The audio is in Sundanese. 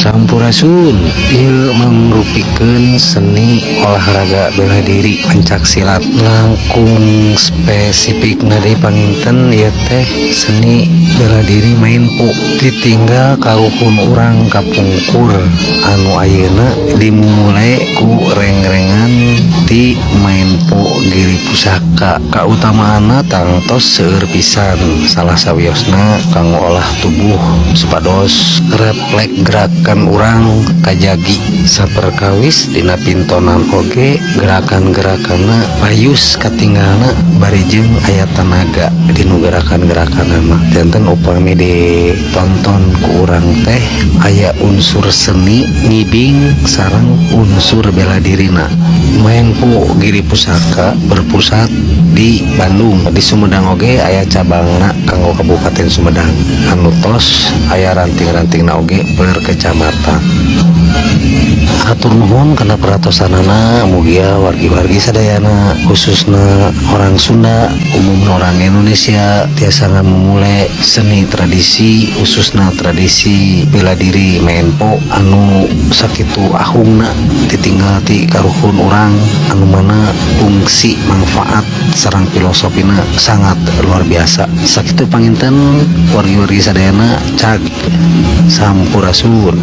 Sampurasun. Ieu mangrupikeun seni olahraga bela diri pencak silat, langkung spesifikna deui panginten ieu teh seni bela diri maenpo, ditinggal karuhun urang kapungkur anu ayeuna dimumule ku rengrengan ti Maenpo Giri Pusaka. Kautamaanna tangtos seueur pisan, salah sawiosna kanggo olah tubuh supados refleks gerakan urang kajagi, saperkawis dina pintonan oge gerakan-gerakanna payus katinggalna, bari jeung aya tanaga dinu gerakan-gerakanna. Janten upami ditonton ku urang teh aya unsur seni ngibing sareng unsur bela dirina. Maenpo Giri Pusaka berpusat di Bandung. Di Sumedang oge aya cabangna kanggo Kabupaten Sumedang anu tos aya ranting-rantingna oge per kecamatan. Hatur nuhun kana perhatosanana. Mugia wargi-wargi sadayana, khususna orang Sunda, umumna orang Indonesia, tiasa ngamumule seni tradisi, khususna tradisi bela diri maenpo anu sakitu ahungna ditinggal ti karuhun urang, anu mana fungsi, manfaat sareng filosofina sangat luar biasa. Sakitu panginten, wargi-wargi sadayana. Cag, sampurasun.